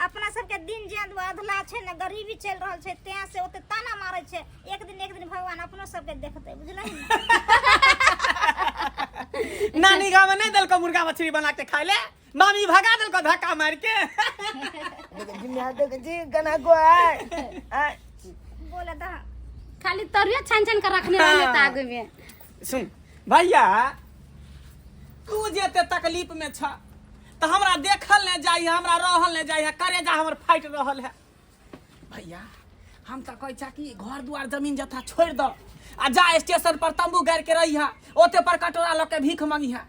अपना सबके दिन जे अधला छै ने गरीबी चलि रहल छै तें से ओते ताना मारै छै एक दिन एक दिन भगवान अपनो सबके देखतै बुझलही ने नानी गाँव में नहीं देलको मुर्गा मछली बना के खाय ले मामी भगा देलको धक्का मार के जिम्मे देख जी केना को आय आय बोले दह खाली तरुआ छानि छानि कऽ रखने रहलै तऽ आगू में सुन भैया तू जे एते तकलीफ में छ तऽ हमरा देखल नहि जाइ है, हमरा रहल नहि जाइ है, करेजा हमर फाटि रहल है। भैया हम तऽ कहै छा कि घर दुआर जमीन जथा छोड़ि दऽ आ जा स्टेशन पर तंबू गाड़ि के रही है, ओते पर कटोरा लऽ के भीख मंगी है,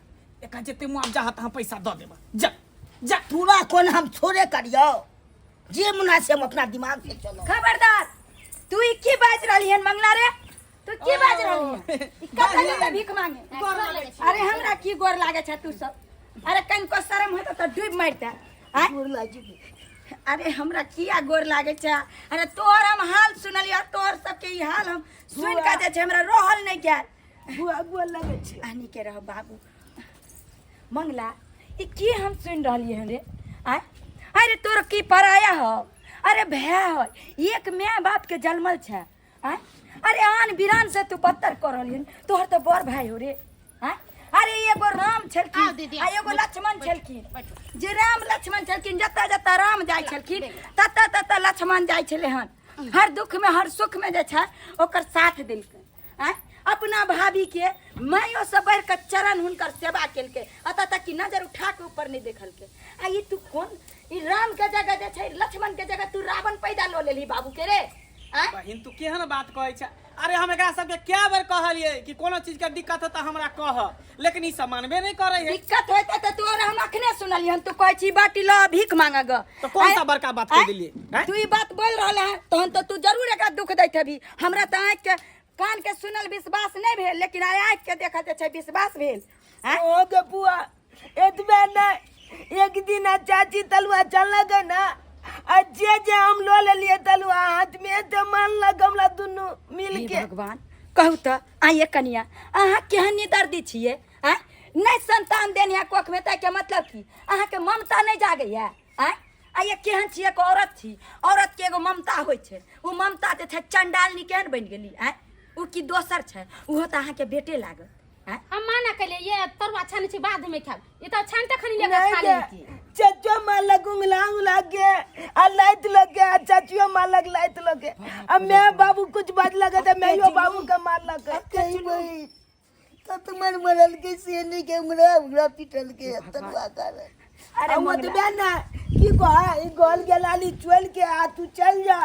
एकर जते मुआवजा हत हम पैसा दऽ देब। जा जा। पूरा कोन हम थोड़े करियो, जे मुना से हम अपना दिमाग से चलो। खबरदार, तू ई की बाज रहली हन मंगला रे? तू की बाज रहली हन? ई कतऽ जेतै भीख मांगे? अरे हमरा की गोर लागे छै तू सब? अरे कनिको शरम होता तऽ डूबि मरतै। आँय? गोर लागे छै। अरे हमरा किया गोर लागे छै? अरे तोहर हम हाल सुनलियै, तोहर सबके ई हाल हम सुनि कऽ जे छै हमरा रहल नहि गेल। बुआ गोर लागे छै। आनी के रह बाबू। मंगला, ई की हम सुनि रहलियै हन रे? आँय? अरे तोर की पराया हो? अरे भैया हो, एक माय बाप के जन्मल छै। आँय? अरे आन बिरान से तू बदतर कर रहली हन, तोहर तऽ बड़ भाई हो रे। आँय? अरे एगो राम छलखिन आउ दीदी, आ एगो बैठू, लक्ष्मण बैठू, छलखिन। बैठू। जे राम लक्ष्मण छलखिन, जतऽ जतऽ राम जाइ छलखिन ततऽ ततऽ लक्ष्मण जाइ छलै हन। हर दुख में हर सुख में जे छै ओकर साथ देलकै। आँय? अपना भाभी के मायो से बढ़ि कऽ चरण हुनकर सेवा केलकै, एतऽ तक कि नजर उठा के ऊपर नहि देखलकै। आ ई तू कोन, ई राम के जगह जे छै लक्ष्मण के जगह तू रावण पैदा लऽ लेलही बाबू के रे? आँय? बहिन तू केहन बात कहै छै? अरे हम एकरा सबके कए बेर कहलियै कि कोनो चीज के दिक्कत हो तऽ हमरा कह, लेकिन ई सब मानबे नहि करै है। दिक्कत होइते तऽ तोरा हम अखने सुनलियन, तू कहै छी बाटी लऽ भीख मांगऽ ग। तऽ कोन आँय? सा बड़का बात कहि आँय? देलियै? आँय? तू ई बात बोल रहल है तहन तऽ तू जरूर एकरा दुख दैत हेबी। हमरा तऽ आँखि के कान के सुनल विश्वास नहि भेल, लेकिन आइ आँखि के देखल जे छै विश्वास भेल। आँय? ओ गे बुआ, एतबे नहि, एक दिन आ चाची तलुआ चललक ना, आ जे जे हम लऽ लेलियै तलुआ हाथ में, तऽ मानलक हमरा दुनू मिल हे के। भगवान, कहू तऽ आइए कनिया, अहाँ केहन निदर्दी छियै? आँय, नहि संतान देने है कोख में, ताहिके मतलब की अहाँके ममता नहि जागैया? आँय, आइए केहन छी? एक औरत छी, औरत के एगो ममता होइ छै, ओ ममता जे छै चंडालनी केहन बनि गेली? आँय, ओ की दोसर छै? ओहो तऽ अहाँके बेटे लागत। आँय? हम माना केलियै ये तरुआ छानै छै बाद में खायब, ई तऽ छानते खनी लेके नहीं खा गे, लेलकी। चचो मालक उंगला उंगला के आ लाइत लगे, आ चचियो मालक लाइत लगे, आ मैं बाबू कुछ बात लगे तो मैं यो बाबू के मारलक। कही बही तो तुम्हारे मरल के सेनी के उंगला उंगला पिटल के तरुआ कर। अरे आ मंगला। ओतबे ना की कह, ई गल गेलाली चल के आ तू चल जा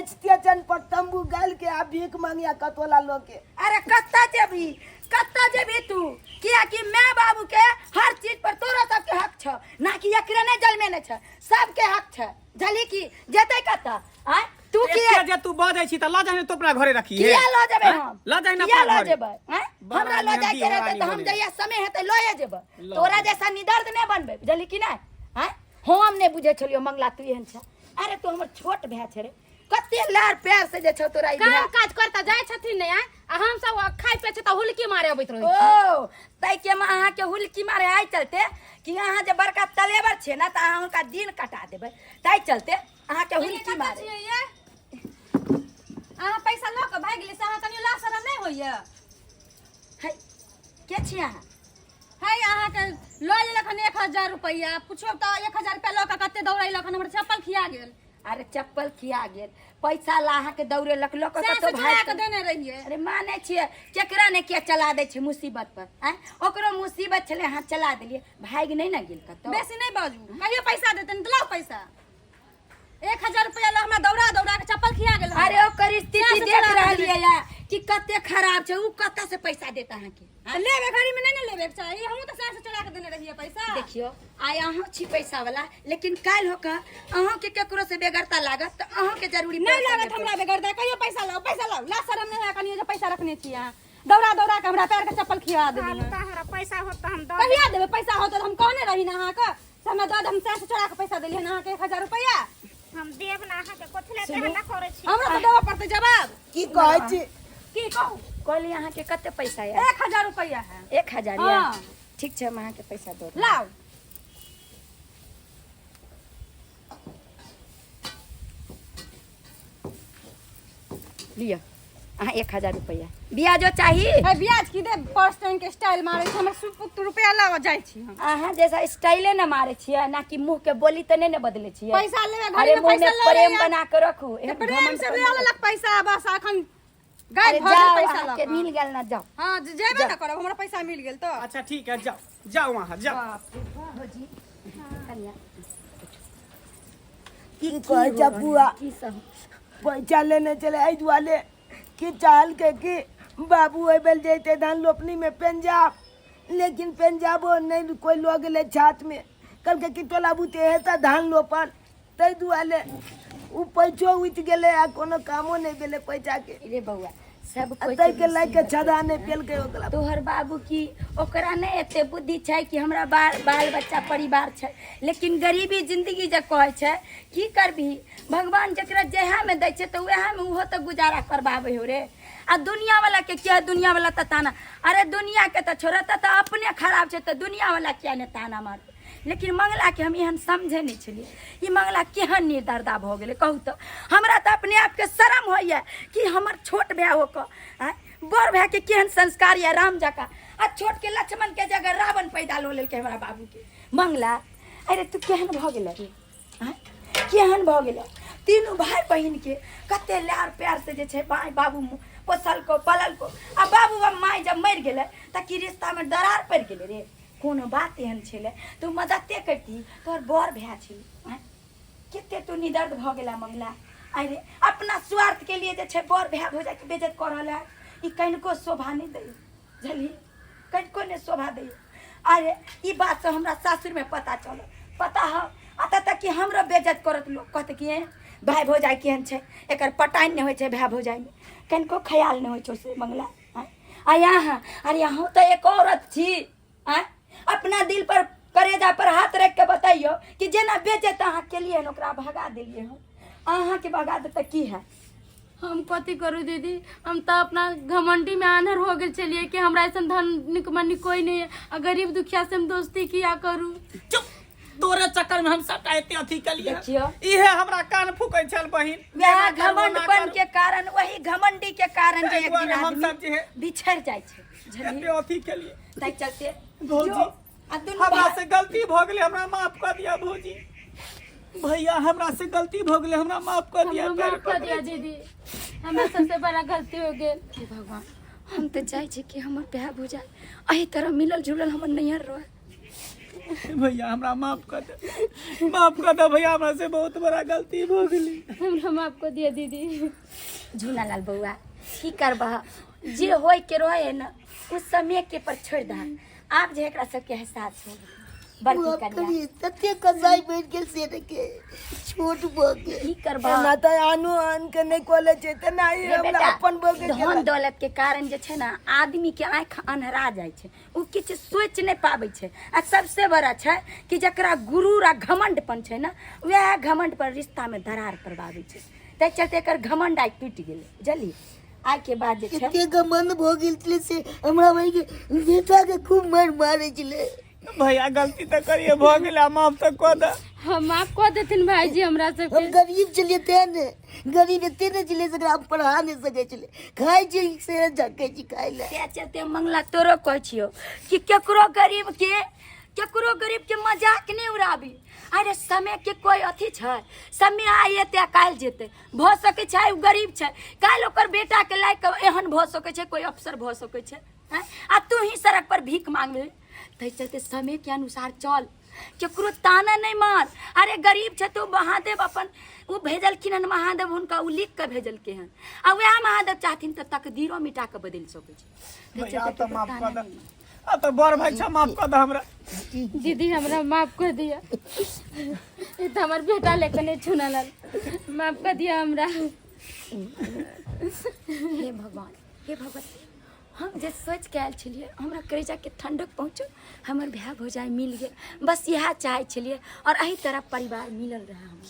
स्टेशन पर तंबू गाल के आ भीख मांगिया कतोला लोग के। अरे कत्ता जेबही, कत्ता जेबही तू? कियाकि माय बाबू के हर चीज पर तोरा सबके हक छ, ना कि एकरे नहीं जलमेने छ, सबके हक छ। झली की जेतै कत्ता? आँय? तू एते किया जे तू बजै छी तऽ लऽ जाहि तू अपना घरे रखी। किया लऽ जेबै हम? लऽ जाहि ना किया अपना लऽ घरे। जेबै? आँय? बड़ा हमरा लऽ जाइके मेहनती रहतै तऽ हम हरानी जहिया समय हेतै लए जेबै, लऽ तोरा जेबै। जैसा निदर्द नहि बनबै, बुझलही कि नहि? आँय, हम नहि बुझै छलियौ मंगला तू एहन छ। अरे तू हमर छोट भाय छै रे, कते लाड़ प्यार से जे छौ तोरा ई काम भाय। काज करता जाइ छथिन ने, आँय? आ हम सब खाइ पियै छी तऽ हुलकी मारे अबैत रहै छी। ओ ताहि के हम अहाँके हुलकी मारे आइ चलते कि अहाँ जे बड़का तलेबर छियै ने तऽ अहाँ हुनका दिन कटा देबै, ताहि चलते अहाँके हुलकी मारे। अहाँ पैसा लऽ कऽ भागि गेलियै से अहाँ कनियो लाज शरम नहि होइया? है, के छी अहाँ? है, अहाँके लऽ लेलक हन 1000 रुपैआ, पुछो तऽ 1000 रुपैआ लऽ कऽ कते दौड़ेलक हन, हमर चप्पल खिया गेल। अरे चप्पल खिया गेल, पैसा ला अहाँके दौड़ेलक लऽ कऽ सएह कतौ से चोरा भागि कऽ देने रहियै। अरे मानै छियै केकरा ने के चला दै छै मुसीबत पर। आँय, ओकरो मुसीबत छलै, अहाँ चला देलियै, भागि नहि ने गेल कतौ। बेसी नहि बाजू, कहियो पैसा देतै नहि तऽ लाउ पैसा। 1000 रुपैआ लऽ हमरा दौड़ा दौड़ा के चप्पल खिया गेल। अरे ओकर स्थिति सएह से देख चला रहलियै देलियै। या कि कते खराब छै, उ कतऽ से पैसा देत अहाँके? तऽ लेबे घड़ी में नहीं ने लेबे के चाही, हमहूँ तऽ सएह से चोरा के देने रहियै पैसा। देखियो आइ अहाँ छी पैसा वाला, लेकिन काल्हि होके अहाँके केकरो से बेगरता लागत तऽ अहाँके जरूरी नहीं पैसा लागत देतै। हमरा बेगरता, कहियो पैसा लाओ, पैसा लाओ, ला शरम नहीं है कनियो जे पैसा रखने छी अहाँ, दौड़ा दौड़ा के हमरा पैर के चप्पल खिया देली। तऽ हमरा पैसा होत तऽ हम दऽ कहिया देबै पैसा होत? हम कहने रही ने अहाँके से हमरा दऽ दे, हम सएह से चोरा के पैसा देलियै अहाँके 1000 रुपैआ। हम देब ना अहाँके, कथी लए हल्ला करै छी? हमरा तऽ देबऽ पड़तै जवाब। की कहै छी? की कहू? कहली अहाँके कते पैसा यऽ? 1000 रुपैआ है। 1000 यऽ? हाँ। ठीक छै, हम अहाँके पैसा दऽ देब। लाउ। लिअ अहाँ 1000 रुपैआ। ब्याजो चाही? है, ब्याज की दे, पर्स टांग के स्टाइल मारै छी, हमर सुपुत रुपैआ लाओ, जाइ छी हम। अहाँ जैसा स्टाइले न मारै छियै ना कि मुँह के बोली तऽ नहि ने बदलै छियै। पैसा लेबै घड़ी अरे में मुँह में पैसा लऽ प्रेम लैया। बना के रखू, तऽ एहन प्रेम घमंड से पर लऽ नहि लेलक पैसा, बस अखन गायब अरे भऽ गेल जाओ पैसा अहाँके लऽ कऽ। मिल गेल ना जाओ हाँ जेबे ना करब हमरा पैसा मिल गेल तऽ अच्छा ठीक है जाओ जाओ वहाँ जाओ भौजी कनिया की कहै छै बुआ की सब पैसा लेने चले एहि दुआरे कि चाहलकै कि बाबू एहि बेर जैते धान रोपनी में पंजाब लेकिन पंजाबो नहि कोइ लऽ गेलै छातमे कहलकै कि टोला बुते हेतै धान रोपल ताहि दुआरे ओ पैसो उठि गेलै आ कोनो कामो नहि भेलै पैसाके रे बौआ सब आ कोइ ताहिके लए कऽ छदा नहि पेलकै ओकरा तोहर बाबू की ओकरा नहि एते बुद्धि छै कि हमरा बाल बाल बच्चा परिवार छै लेकिन गरीबी जिंदगी जे कहै छै की करबिही भगवान जकरा जएहमे दै छै तऽ उएहमे ओहो तऽ गुजारा करबाबै हो रे आ दुनियावला के किया दुनियावला तऽ ताना अरे दुनियाके तऽ छोड़ तऽ अपने खराब छै तऽ दुनियावला किया नहि ताना मारतै लेकिन मंगलाके हम एहन समझै नहि छलियै ई मंगला केहन निर्दर्दा भऽ गेलै कहू तऽ हमरा तऽ अपने आपके शरम होइए कि हमर छोट भाय होकऽ आँय बड़ भायके केहन संस्कार यऽ राम जकाँ आ छोटके लक्ष्मणके जगह रावण पैदा लऽ लेलकै हमरा बाबूके मंगला अरे तू केहन भऽ गेलै रे आँय केहन भऽ गेलै तीनू भाय बहिनके कते लाड़ प्यार से जे छै भाय बाबू पोसलको पललको आ बाबू आ माय जब मरि गेलै तऽ की रिश्तामे दरार पड़ि गेलै रे कोनो बात एहन छलै तू मददे करती तोहर बड़ भाय छलै आँय कते तू निदर्द भऽ गेला मंगला अरे अपना स्वार्थ के लिए जे छै बड़ भाय भौजाइके बेइज्जत कऽ रहल है ई कनिको शोभा नहि दै बुझलियै कनिको नहि शोभा दै अरे ई बात से हमरा सासुरमे पता चलल पता है एतऽ तक कि हमरो बेइज्जत करत लोक कहत कि एँ भाय भौजाइ केहन छै एकर पटाइन नहि होइ छै भाय भौजाइमे कनिको ख्याल नहि होइ छौ से मंगला आँय आ यहाँ अरे अहूँ तऽ एक औरत छी आँय अपना दिल पर करेजा पर हाथ रख के बतैयौ कि जेना बेइज्जत अहाँ केलियै हन ओकरा भगा देलियै हन अहाँके भगा देतै की है हम कथी करू दीदी हम तऽ अपना घमंडी में आन्हर हो गेल छलियै कि हमरा ऐसन धनिक मनी कोई नहीं है आ गरीब दुखिया से हम दोस्ती किया करू चुप तोरे चक्कर में हम सबटा एते अथी केलिए देखियौ। इहे हमरा कान फूकै छल बहिन वएह एना करू, ओना घमंडपन करू। के कारण वही घमंडी के कारण जे ताहि एक दुआरे दिन हम आदमी सब जे है बिछड़ जाइ छै बुझलियै एते अथी केलिए ताहि चलते भौजी जो आ दुनू हमरा भाय से गलती भऽ गेलै हमरा माफ कऽ दिअ भौजी भैया हमरा से गलती भऽ गेलै हमरा माफ कऽ दिअ हमरो पैर माफ कऽ पकड़ै दिया छी। दीदी हमरा सबसे बड़ा गलती हो गेल हे भगवान हम तऽ चाहै छी कि हमर भाय भौजाइ एहि तरह मिलल जुलल हमर नैहर रहै भैया हमरा माफ कर दे माफ कर दे भैया हमरा से बहुत बड़ा गलती भऽ गेली हमरा माफ कऽ दिया दीदी झूनालाल बौआ की करबह जे होय के रहे है ना उस समय के पर छोड़ दह आब जे एकरा सबके एहसास हो गेलै। बड़की बाप कनिया रे, तते कसाई बनि गेल से ने के छोट भऽ गेल की करबह एना तऽ आनो आन के नहि कॉलेज छै तेना ही रे हमरा बेटा अपन भऽ गेल धन दौलत के कारण जे छै ने आदमी के आँखि अन्हरा जाइ छै ओ किछु सोचि नहि पाबै छै आ सबसे बड़ा छै कि जकरा गुरूर आ घमंडपन छै ने वएह घमंडपन रिश्तामे दरार पड़बाबै छै ताहि चलते एकर घमंड आइ टूटि गेलै बुझलियै आइके बाद जे छै एते घमंड भऽ गेल छलै से हमरा भाई के बेटा के खूब मारि मारै छलै भैया गलती तऽ करिए भऽ गेलै आब माफ तऽ कऽ दे हम माफ कऽ देथिन भाईजी हमरा हम सबके गरीब छलियै तें ने गरीब एते ने छलियै से एकरा हम पढ़ा नहि सकै छलियै खाइ छी से झकै छी खाइ लए तैं चलते मंगला तोरो कहै छियौ कि केकरो गरीब के मजाक नहि उड़ाबी अरे समय के कोई अथी छै समय आइ एते काल्हि जेतै भऽ सकै छै आइ ओ गरीब छै काल्हि ओकर बेटा के लायक एहन भऽ सकै छै कोई अफसर भऽ सकै छै आँय? आ तू ही सड़क पर भीख मांगबे ताहि चलते समय के अनुसार चल केकरो ताना नहि मार अरे गरीब छै तो महादेव अपन ओ भेजलखिन हन महादेव हुनका ओ लिख कऽ भेजलकै हन आ वएह महादेव चाहथिन तऽ तकदीरो मिटा कऽ बदलि सकै छै ताहि भैया चलते तऽ केकरो माफ ताना कऽ दे नहि मार। आ तऽ बड़ भाई छ माफ कऽ दे हमरा दीदी हमरा माफ कर दिया ई तऽ हमर बेटा लेके नहि छुनल माफ कर दिया हमरा हे भगवान हे भगवती हम जे सोचि कऽ आयल छलियै हमरा करेजाके ठण्डक पहुँचल हमर भाय भौजाइ मिल गेल बस इएह चाहै छलियै आओर एहि तरह परिवार मिलल रहै हमरा।